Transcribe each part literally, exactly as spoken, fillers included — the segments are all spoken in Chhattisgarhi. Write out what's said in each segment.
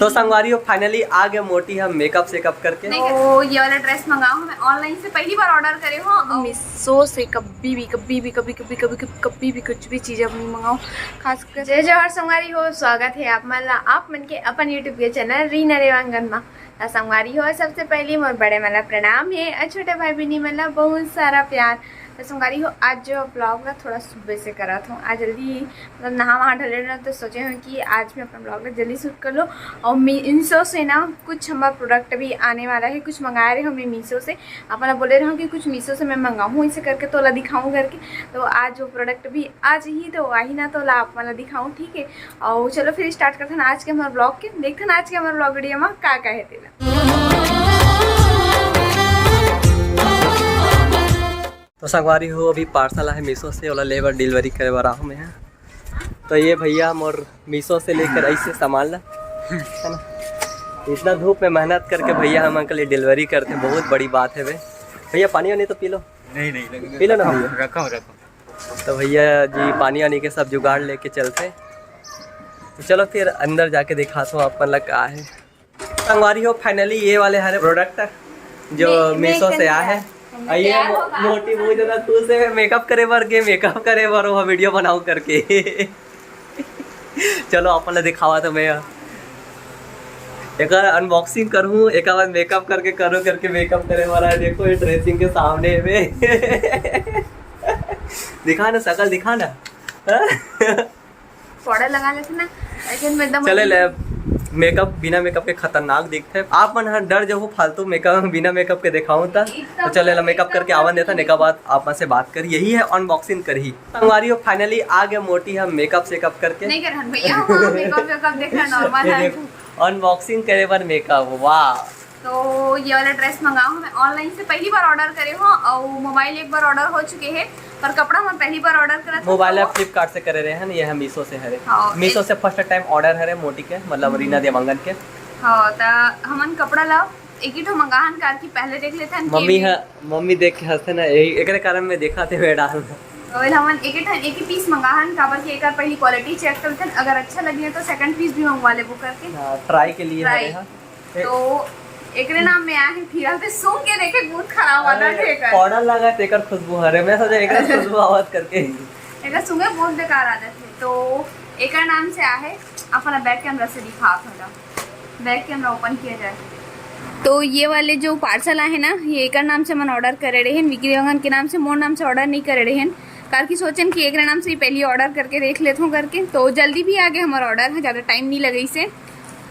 तो संगवारी हो, finally आ गए मोटी हम मेकअप सेकअप करके। तो ये वाला ड्रेस मंगाओ, मैं ऑनलाइन से पहली बार ऑर्डर करे हूँ। मीशो से कभी भी, कभी भी, कभी कभी कभी कभी कभी भी कुछ भी चीज आप नहीं मंगाओ। खासकर जय जोहार संगवारी हो, स्वागत है आप मन ला, आप मन के अपन YouTube के चैनल रीना रेवांगन मा। त संगवारी हो, सबसे पहली मोर बड़े मन ला प्रणाम है और छोटे भाई बहिनी मन ला बहुत सारा प्यार। तो संगवारी हो, आज जो ब्लॉग ला थोड़ा सुबह से करत हूँ, आज जल्दी ही मतलब नहा वहा ढले रहना, तो सोचे हूँ कि आज मैं अपन ब्लॉग ला जल्दी शूट कर लो। और मीशो से ना कुछ हमारा प्रोडक्ट भी आने वाला है, कुछ मंगाए रहे हमें मीशो से, अपन ला बोले रहो कि कुछ मीशो से मैं मंगाऊँ, इसे करके तोला दिखाऊँ करके। तो आज वो प्रोडक्ट भी आज ही तो आही ना, तोला आप मन ला दिखाऊँ, ठीक है। और चलो फिर स्टार्ट करथन आज के हमारे ब्लॉग के, देखथन आज के हमारे ब्लॉग वीडियो में का का है तेला। तो संगवारी हो, अभी पार्सल आहे मीशो से, ओला लेबर डिलीवरी करे बर आहूँ मैं। तो ये भैया मोर मीशो से लेकर ऐसे सामान ला, है ना। इतना धूप में मेहनत करके भैया हम अंकल ये डिलीवरी करते, बहुत बड़ी बात है बे। भैया पानी वानी तो पी लो। नहीं, नहीं, नहीं। पी लो ना भैया। रखो, रखो। तो भैया जी पानी वानी के सब जुगाड़ लेके चलते। तो चलो फिर अंदर जाके दिखाता हूँ आप मन ला का है। संगवारी हो, finally ये वाले हरे प्रोडक्ट जो मैं, मैं मीशो से आए हैं। आइए मो-, मोटी बहुत ज्यादा खुश है, मेकअप करे बर के, मेकअप करे बर वो वीडियो बनाओ करके। चलो अपन ला दिखावा तो मैं एक अनबॉक्सिंग करूँ, एक बाद मेकअप करके करूँ करके मेकअप करे वाला है। देखो ये ड्रेसिंग के सामने में दिखा ना, शकल दिखा ना। पाउडर लगा लेथे ना, लेकिन मैं एकदम चले ले, मेकअप बिना मेकअप के खतरनाक दिखथे। आप मन ह डर जहू फालतू मेकअप बिना मेकअप के देखाऊं त। तो चले ला मेकअप करके आवन देथन, एकर बाद आप मन से बात करी, यही है अनबॉक्सिंग करही। संगवारी हो, finally आ गए मोटी हम मेकअप सेकअप करके। नहीं करहन भैया, हाँ, मेकअप वेकअप देखना नॉर्मल ये है। देखो, अनबॉक्सिंग करे बर मेकअप, वाह। तो ये वाला ड्रेस मंगाओ, मैं ऑनलाइन से पहली बार ऑर्डर करे हो और मोबाइल एक बार ऑर्डर हो चुके हैं, पर कपड़ा मैं पहली बार ऑर्डर करत हूँ। मोबाइल तो आप फ्लिपकार्ट से करे रहे हैं ना, ये हम मीशो से हरे। हाँ, मीशो एक से फर्स्ट टाइम ऑर्डर हरे मोटी के, मतलब हम्म। रीना देवांगन के। हाँ, त हमन कपड़ा ला एक ही ठो मंगाहन कार की पहले देख लेते हैं मम्मी के है, मम्मी देख के हंसते ना, यही एकरे कारण मैं देखा थे मैं डाल। तो हमन एक ही ठन, एक ही पीस मंगाहन, काबर कि एकर पहली क्वालिटी चेक करथन, अगर अच्छा लगे तो सेकंड पीस भी मंगवा लेबो करके। हाँ, ट्राई के लिए ट्राई। हरे हा। तो एकरे नाम में आहे फिलहाल ते सूंघ के देखे, बहुत खराब आदत है एकर। पाउडर लगा तेकर खुशबू हरे, मैं सोचा एकर खुशबू आवत करके। एकर सूंघे बहुत बेकार आदत है। तो एकर नाम से आहे, अपना बैक कैमरा से दिखा थोड़ा, बैक कैमरा ओपन किया जाए। तो ये वाले जो पार्सल आहे ना, ये एकर नाम से मन ऑर्डर करे रहे, विकी देवांगन के नाम से, मोर नाम से ऑर्डर नहीं करे रहे, कार की सोचन कि एकरे नाम से ही पहली ऑर्डर करके देख लेथों करके। तो जल्दी भी आ गए हमारा ऑर्डर है, ज़्यादा टाइम नहीं लगे इसे।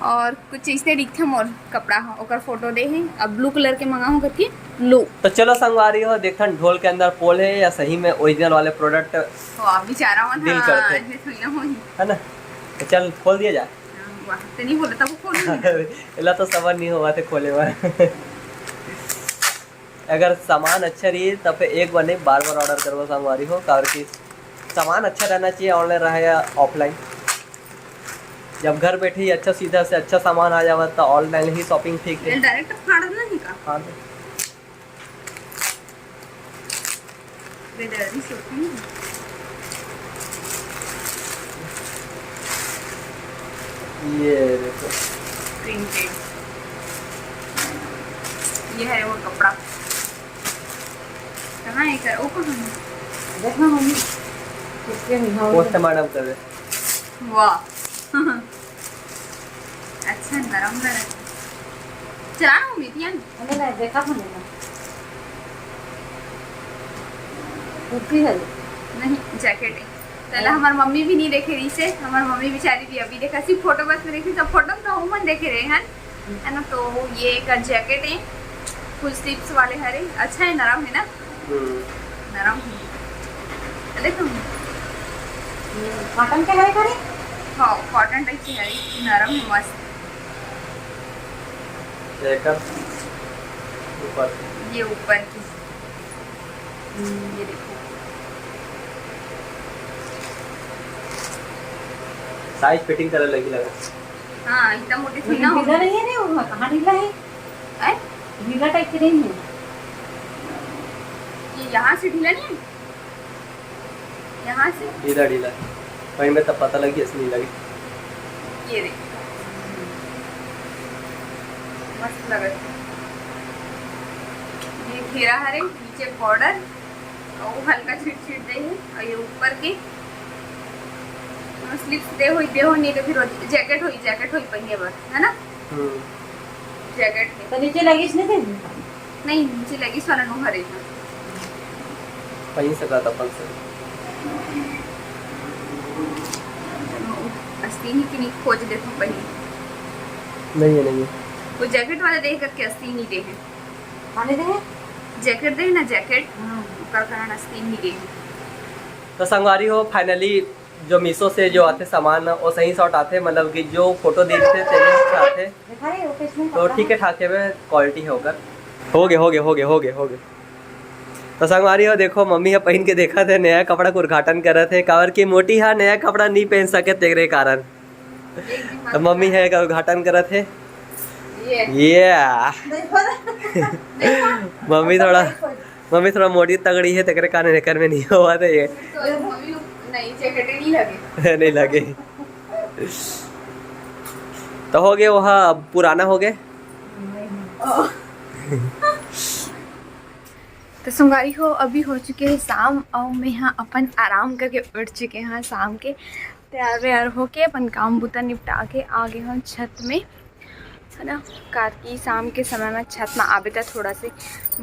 और कुछ इस तरीके मोर कपड़ा ह, ओकर फोटो दे हे। अब ब्लू कलर के मंगाहूँ करके, लो। तो चलो संगवारी हो, देखथन ढोल के अंदर पोल है या सही में ओरिजिनल वाले प्रोडक्ट तो आप बेचारा मन डील हाँ, करते। ऐसे थोड़ी ना होही। है ना? तो चल खोल दिया जाए। हाँ, वाह, ते नहीं बोले तब खोल दिया। एला तो सबर नहीं होवा थे खोले बर। अगर सामान अच्छा रही तब फिर एक बार नहीं, बार बार ऑर्डर करवा संगवारी हो, कारण कि सामान अच्छा रहना चाहिए, ऑनलाइन रहे या ऑफलाइन। जब घर बैठे ही अच्छा सीधा से अच्छा सामान आ जावा तो ऑनलाइन ही शॉपिंग ठीक है। डायरेक्ट फाड़ देना ही का? फाड़ दे। बेदर्दी शॉपिंग। ये देखो। प्रिंटेड। ये है वो कपड़ा। कहाँ है कर? ओ कहाँ है? देखना मम्मी। किसके नहीं हो? पोस्टमार्टम कर दे। वाह। अच्छा, नरम नरम। चला ना मम्मी, ध्यान। अरे नहीं, देखा था मैंने। कुर्ती है। नहीं, जैकेट है। पहले हमार मम्मी भी नहीं देखे रही से, हमार मम्मी बेचारी भी अभी देखा, सिर्फ फोटो बस में देखी, सब फोटो में तो हम देखे रहे हैं, है ना। तो ये एक जैकेट है, फुल स्लीव्स वाले हरे, अच्छा है, नरम है ना। हम्म। नरम है। देखो। हम्म, कॉटन के है करे? हाँ, कॉटन टाइप के है, नरम है, मस्त। एकर ऊपर। ये ऊपर की। हम्म, ये देखो। साइज फिटिंग करे लगी लगा। हाँ, इतना मोटे थोड़ी ना हो। ढीला नहीं है रे, वो कहाँ ढीला है? हैं? ढीला टाइप के नहीं है। ये यहाँ से ढीला नहीं है? यहाँ से? ढीला, ढीला। वहीं में तब पता लगी, ऐसे नहीं लगे। ये देखो। मस्त लगत हे। ये घेरा हरे, नीचे बॉर्डर, अउ हल्का छिट छिट दे हे, अउ ये ऊपर के स्लीव्स दे होई, दे हो, नहीं तो फिर जैकेट होई, जैकेट होई पहिने बर, है ना? हम्म। जैकेट हे। तो नीचे लगिस नहीं थे? नहीं, नीचे लगिस वाला नो हरे। पहिन सकत अपन से। अस्तीन हे कि नहीं, खोज देखो पहिन। नहीं है, नहीं है। वो जैकेट वाला देख करके अस्तीन ही दे हे। खाने दे हे? जैकेट दे ना, जैकेट। हाँ। ओकर कारण अस्तीन ही दे हे। तो संगवारी हो, finally जो मीशो से जो आथे सामान, वो सही सॉट आथे, मतलब कि जो फोटो दिखथे, तेने अच्छा आथे। देखा रे, वो किसने तो पकड़ा? ठीक है, ठाक है, quality है ओकर। हो गे, हो गे, हो गे, हो गे, हो गे। तो संगवारी हो, देखो, मम्मी ह पहिन के देखत हे, नया कपड़ा के उद्घाटन करत हे, काबर कि मोटी ह नया कपड़ा नहीं पहन सके, तेकरे कारण। एक दिन तो मम्मी ह एकर उद्घाटन करत हे। ये। ये। देखो ना। देखो। मम्मी थोड़ा, मम्मी थोड़ा मोटी तगड़ी है, तेकरे कारण एकर में नहीं होवत हे ये। तो मम्मी नहीं, जैकेट नहीं लगे। नहीं लगे। तो हो गे, वो ह अब पुराना हो गे। ओ। तो संगवारी हो, अभी हो चुके हे शाम, अउ मैं ह अपन आराम करके उठ चुके हंव शाम के। तैयार वैयार होके अपन काम बुता निपटा के आ गे हंव छत में, है ना, काबर कि शाम के समय में छत में आबे त थोड़ा से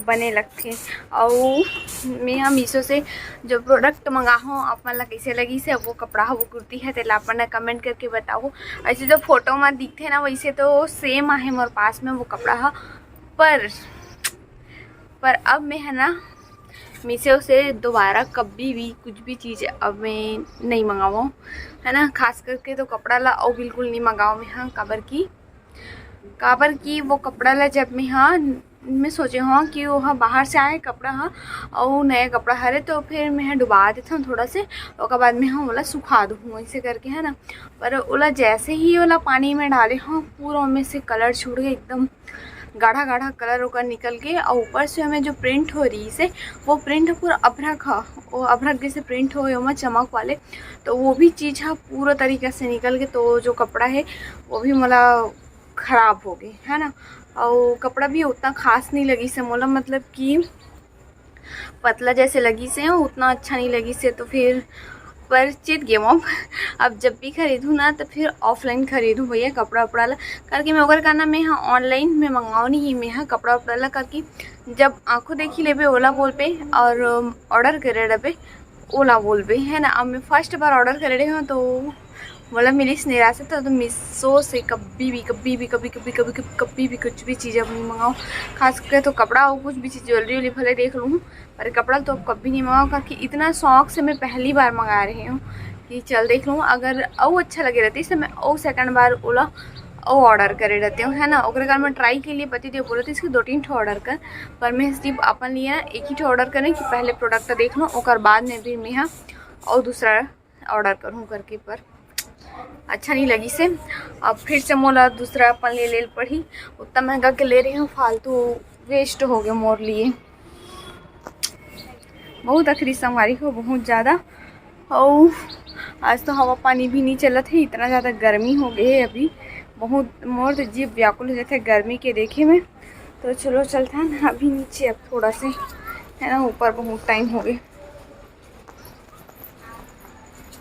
बने लगथे। अउ मैं ह मीशो से जो प्रोडक्ट मंगाहूँ, आप मन ला कइसे लगिस हे, वो कपड़ा ह, वो कुर्ती ह, तेला आप मन कमेंट करके बताओ। ऐसे जो फोटो में दिखथे ना, वैसे तो सेम आहे मोर पास में वो कपड़ा ह, पर, पर अब मैं ह ना मीशो से दोबारा कभी भी कुछ भी चीज़ अब मैं नहीं मंगाऊँ, है ना। खास करके तो कपड़ा ला अउ बिल्कुल नहीं मंगाऊँ मैं ह, काबर कि, काबर कि वो कपड़ा ला जब मैं ह, मैं सोचे हूँ कि वो ह बाहर से आए कपड़ा ह, अउ नया कपड़ा हरे, तो फिर मैं ह डुबा देथन थोड़ा से, ओकर बाद मैं ह ओला सुखा दूँ ऐसे करके, है ना। पर ओला जैसे ही ओला पानी में डाले हूँ, पूरा ओमे से कलर छूट गए, एकदम गाढ़ा गाढ़ा कलर ओकर निकल के, अउ ऊपर से ओमे जो प्रिंट हो रही से, वो प्रिंट ह पूरा अभ्रक ह, वो अभ्रक जैसे प्रिंट हो ओमा चमक वाले, तो वो भी चीज़ ह पूरा तरीका से निकल के, तो जो कपड़ा है वो भी मोला खराब हो गए, है ना। अउ कपड़ा भी उतना खास नहीं लगिस हे मोला, मतलब कि पतला जैसे लगिस हे, उतना अच्छा नहीं लगिस हे, तो फिर पर चेत गे हूँ। अब जब भी खरीदूँ ना, तो फिर ऑफलाइन खरीदूँ भैया कपड़ा उपड़ा ला, करके मैं ओकर का ना, मैं ह ऑनलाइन में मंगाओ नहीं, मैं ह कपड़ा उपड़ा ला, करके जब आंखों देखी लेबे ओला बोलबे, और ऑर्डर करे रहबे ओला बोलबे, है ना। अब मैं फर्स्ट बार ऑर्डर करे रहे हूँ, तो मोला मिलिस निराशा, तो, तो मीशो से कभी भी, कभी भी, कभी, कभी, कभी, कभी, कभी भी कुछ भी चीज़ अब नहीं मंगाओ। खास करके तो कपड़ा और कुछ भी चीज़, ज्वेलरी वैलरी भले देख लूँ, पर कपड़ा तो अब कभी नहीं मंगाओ, क्योंकि इतना शौक से मैं पहली बार मंगा रही हूँ कि चल देख लूँ, अगर और अच्छा लगे रहती, तो मैं और सेकंड बार ओला और ऑर्डर करे रहती हूँ, है ना। ओकरे कारण मैं ट्राई के लिए पति देव बोले थे इसके दो तीन ठो ऑर्डर कर, पर मैं सिर्फ अपन लिए ना एक ही ठो ऑर्डर करें कि पहले प्रोडक्ट देख लूँ, ओकर बाद में भी मैं ह और दूसरा ऑर्डर करूँ करके, पर अच्छा नहीं लगिस हे। अब फिर से मोला दूसरा अपन ले लेल पड़ी, उतना महंगा के ले रही हूँ, फालतू वेस्ट हो गए मोर लिए। बहुत अखरी संगवारी हो, बहुत ज़्यादा। अउ आज तो हवा पानी भी नहीं चलत हे, इतना ज़्यादा गर्मी हो गए हे अभी। बहुत मोर तो जीव व्याकुल हो जाते गर्मी के देखे में। तो चलो चलथन अभी नीचे, अब थोड़ा से, है ना, ऊपर बहुत टाइम हो गए।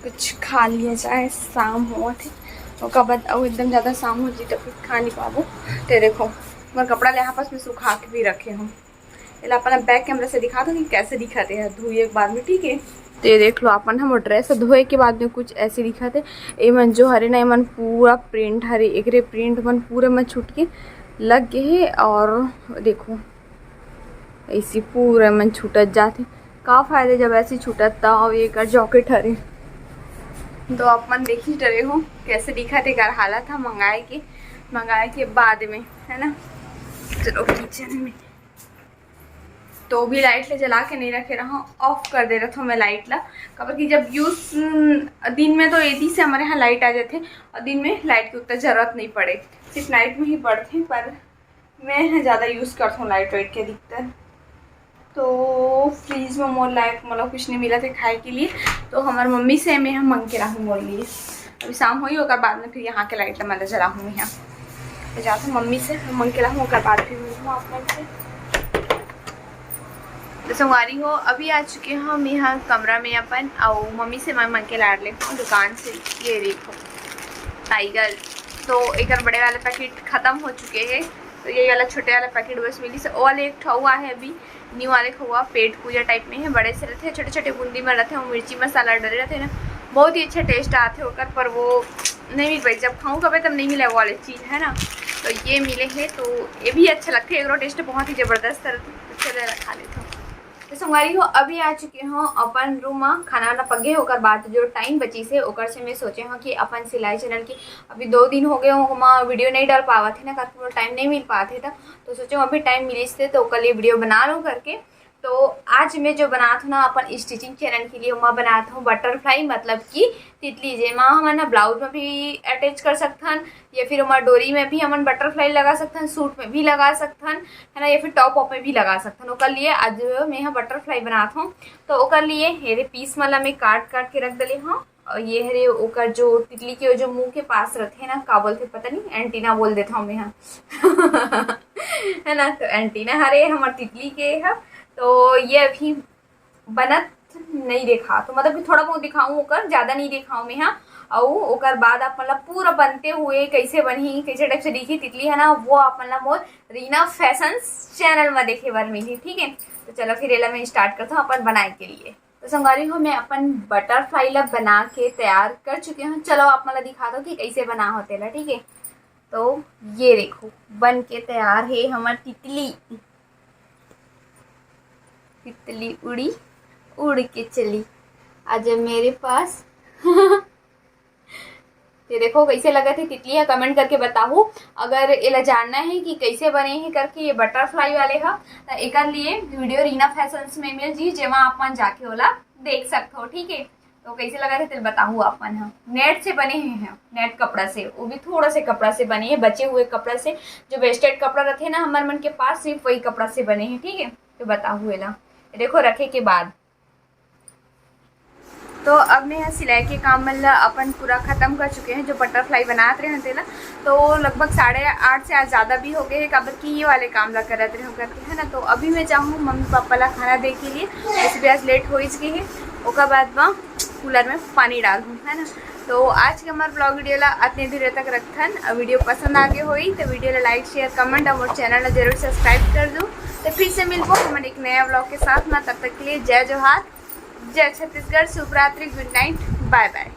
कुछ खा लिया जाए, शाम होवत हे, ओकर बाद अउ एकदम ज़्यादा शाम हो जी तो कुछ खा नहीं पाबो। तो देखो, मोर कपड़ा ले आपस में सुखा के भी रखे हूँ। एला अपन बैक कैमरा से दिखा दो कि कैसे दिखत हे धोए के बाद में, ठीक है। तो ये देख लो, अपन हम ड्रेस धोए के बाद में कुछ ऐसे दिखत हे। एमन जो हरे ना, एमन पूरा प्रिंट हरे, एकरे प्रिंट मन पूरे मन छूट के लग गए हे। और देखो, ऐसे पूरे मन छूटत जात हे। का फायदा जब ऐसे छूटत, त अउ एकर जैकेट हरे। तो अपन देख ही डरे हो कैसे दिखत हे एकर हालत ह मंगाए के, मंगाए के बाद में, है ना। चलो किचन में। तो भी लाइट ला जला के नहीं रखे रहा, ऑफ कर दे रहा था मैं लाइट ला, काबर कि जब यूज, दिन में तो एती से हमारे यहाँ लाइट आ जाते और दिन में लाइट की उतना जरूरत नहीं पड़े, सिर्फ नाइट में ही पड़ते, पर मैं ह ज़्यादा यूज करथों लाइट वाइट के अधिकतर। तो फ्रिज में मोर लायक मोला कुछ नहीं मिला थे खाए के लिए, तो हमार मम्मी से मैं ह मांग के रहूँ मोर लिए। अभी शाम होई, ओकर बाद में फिर यहाँ के लाइट ला मैं जलाहूँ यहाँ। जात हूँ मम्मी से, मंग के लाहूँ, ओकर बाद फिर मिलहूँ आप मन से। तो संगवारी हो, अभी आ चुके हन मैं ह कमरा में अपन, अउ मम्मी से मैं मंग के लात लेहूँ दुकान से। ये देखो टाइगर, तो एकर बड़े वाला पैकेट खत्म हो चुके हे, तो ये वाला छोटे वाला पैकेट बस मिलिस। ओ वाले एक ठो अउ आहे अभी, न्यू वाले खोवा पेट पूजा टाइप में हे, बड़े से रथे, छोटे छोटे बूंदी में रथे, वो मिर्ची मसाला डरे रथे ना, बहुत ही अच्छा टेस्ट आथे ओकर, पर वो नहीं मिल पाई। जब खाऊं कबे तब नहीं मिले वो वाले चीज, है ना। तो ये मिले हे, तो ये भी अच्छा लगथे, एकरो टेस्ट बहुत ही जबरदस्त रथे। तो चलो, एला खा लेथन। तो संगवारी हो, अभी आ चुके हूँ अपन रूम में, खाना वाना पक गे, ओकर बाद जो टाइम बचिस हे ओकर से मैं सोचे हूँ कि अपन सिलाई चैनल की अभी दो दिन हो गए हूँ, ओमा वीडियो नहीं डाल पावत हे ना, करके टाइम नहीं मिल पात हे, त तो सोचे हूँ अभी टाइम मिलिस हे तो ओकर लिए वीडियो बना लूँ करके। तो आज मैं जो बनात हूँ ना अपन स्टिचिंग चैनल के लिए, ओमा बनात हूँ बटरफ्लाई, मतलब कि तितली, जेमा हमन ह ब्लाउज में भी अटैच कर सकथन या फिर ओमा डोरी में भी हमन बटरफ्लाई लगा सकथन, सूट में भी लगा सकथन, है ना, या फिर टॉप वॉप में भी लगा सकथन। ओकर लिए आज मैं ह बटरफ्लाई बनात हूँ। तो ओकर लिए ये पीस मन ला मैं काट काट के रख डले हूँ। और ये हरे ओकर जो तितली के जो मुंह के पास रथे ना, का बोलथे पता नहीं, एंटीना बोल देत हूँ मैं ह। है ना, तो एंटीना हरे हमर तितली के ह। तो ये अभी बनत नहीं देखा, तो मतलब कि थोड़ा बहुत दिखाऊं ओकर, ज्यादा नहीं दिखाऊं मैं ह। अउ ओकर बाद आप मन ला पूरा बनते हुए कैसे बनही, कैसे टाइप से दिखही तितली, है ना, वो आप मन ला मोर रीना फैशंस चैनल में देखे बर मिलही, ठीक है। तो चलो फिर एला मैं स्टार्ट करता हूँ अपन बनाए के लिए। तो संगवारी हो, मैं अपन बटरफ्लाई ला बना के तैयार कर चुके हूँ। चलो आप मन ला दिखा दो कि कैसे बना हो तेला, ठीक है। तो ये देखो, बन के तैयार है हमर तितली। तितली उड़ी, उड़ के चली, आजा मेरे पास। ये देखो कैसे लगत हे तितली ह, कमेंट करके बताहू। अगर एला जानना है कि कैसे बने हे करके ये बटरफ्लाई वाले ह, त एकर लिए वीडियो रीना फैशंस में मिल जी, जेमा आप मन जाके ओला देख सकत हो, ठीक है। तो कैसे लगत हे तेल बताहू आप मन ह। नेट से बने हे, हैं नेट कपड़ा से, वो भी थोड़ा से कपड़ा से बने हे, बचे हुए कपड़ा से, जो वेस्टेड कपड़ा रहते हैं ना हमर मन के पास, सिर्फ वही कपड़ा से बने हे, ठीक है। तो बताहू एला, देखो रखे के बाद। तो अब मैं ह सिलाई के काम मन ला अपन पूरा खत्म कर चुके हैं, जो बटरफ्लाई बनात रहे हैं तेला। तो लगभग साढ़े आठ से आज ज़्यादा भी हो गए हैं, काबर कि ये वाले काम ला करत रहे हो करके, है ना। तो अभी मैं जाऊँ मम्मी पापा ला खाना दे के लिए, वैसे भी आज लेट हो ही गए है। ओकर बाद मैं कूलर में पानी डालूँ, है ना। तो आज के हमारे ब्लॉग वीडियो ला अतने दूर तक रखथन। अब वीडियो पसंद आ गए होई तो वीडियो ला लाइक, शेयर, कमेंट और चैनल ला जरूर सब्सक्राइब कर दो। तो फिर से मिलबो हमन एक नया ब्लॉग के साथ में, तब तक के लिए जय जोहार, जय छत्तीसगढ़, शुभ रात्रि, गुड नाइट, बाय बाय।